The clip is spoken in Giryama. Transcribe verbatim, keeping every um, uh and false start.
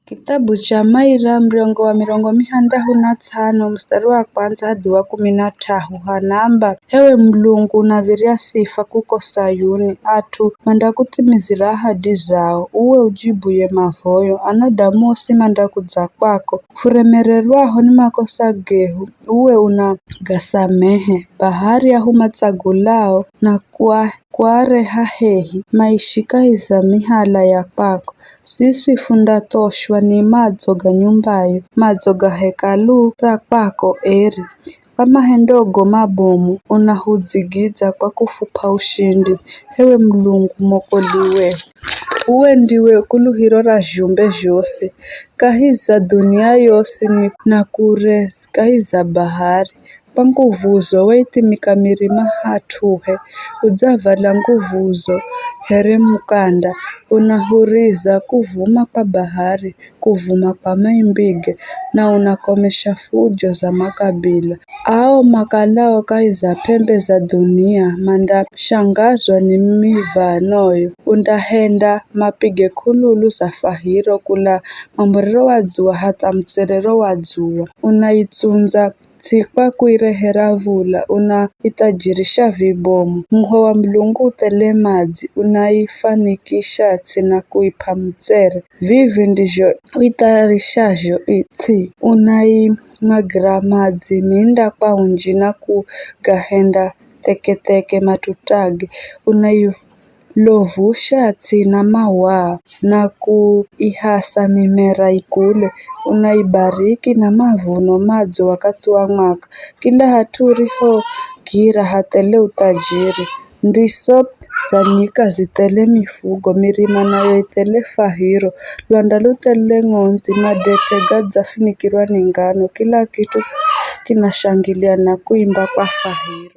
Kithabu cha Maira, muryango wa mirongo mihandahu na tsano, mustari wa kwandza hadi wa kumi na t'ahu, hanamba, Ewe Mulungu, unav̱irya sifa kuko Sayuni, at'u mandakuthimizira ahadi zao, uwe ujibuye mavoyo, anadamu osi mandakudza kwako. Furemererwaho ni makosa gehu, uwe unagasamehe. Bahari ahuma tsagulao na kua-, kuareha hehi, maishi kahi za mihala ya kwako. Siswi fundathoshwa ni madzo ga nyumbayo, madzo ga hekalu ra kwako eri. Kwa mahendogo mabomu unahudzigidza kwa kufup'a ushindi, ewe Mulungu mwokoli wehu. Uwe ndiwe kuluhiro ra zhumbe zhosi, kahi za dhunia yosi ni, na kure kahi za bahari. Kwa nguvuzo waithimika mirima hat'uhe, udzavala nguvuzo here mukanda, unahuriza kuvuma kwa bahari, kuvuma kwa maimbige, na unakomesha fujo za makabila. Ao makalao kahi za p'embe za dhunia mandashangazwa ni mivanoyo. Undahenda mapige k'ululu za fahiro kula mwamburiro wa dzuwa hatha mutserero wa dzuwa. Unaitsundza ts'i kwa kuirehera v̱ula, unaithajirisha vibomu. Muho wa Mulungu uthele madzi, unaifanikisha ts'i na kuip'a mutsere. Vivi ndizho uitharishazho i-, ts'i, unaimwagira madzi minda kwa unji na kugahenda theke-theke matut'age, unailovusha ts'i na mahwaa, na kuihasa mimera ikule, unaibariki na mavuno madzo wakathi wa mwaka. Kila hat'u urihogira hathele uthajiri. Ndiso za nyika zithele mifugo, mirima nayo ithele fahiro, lwanda luthele ng'ondzi, madete gadzafinikirwa ni ngano, kila kit'u kinashangilia na kuimba kwa fahiro.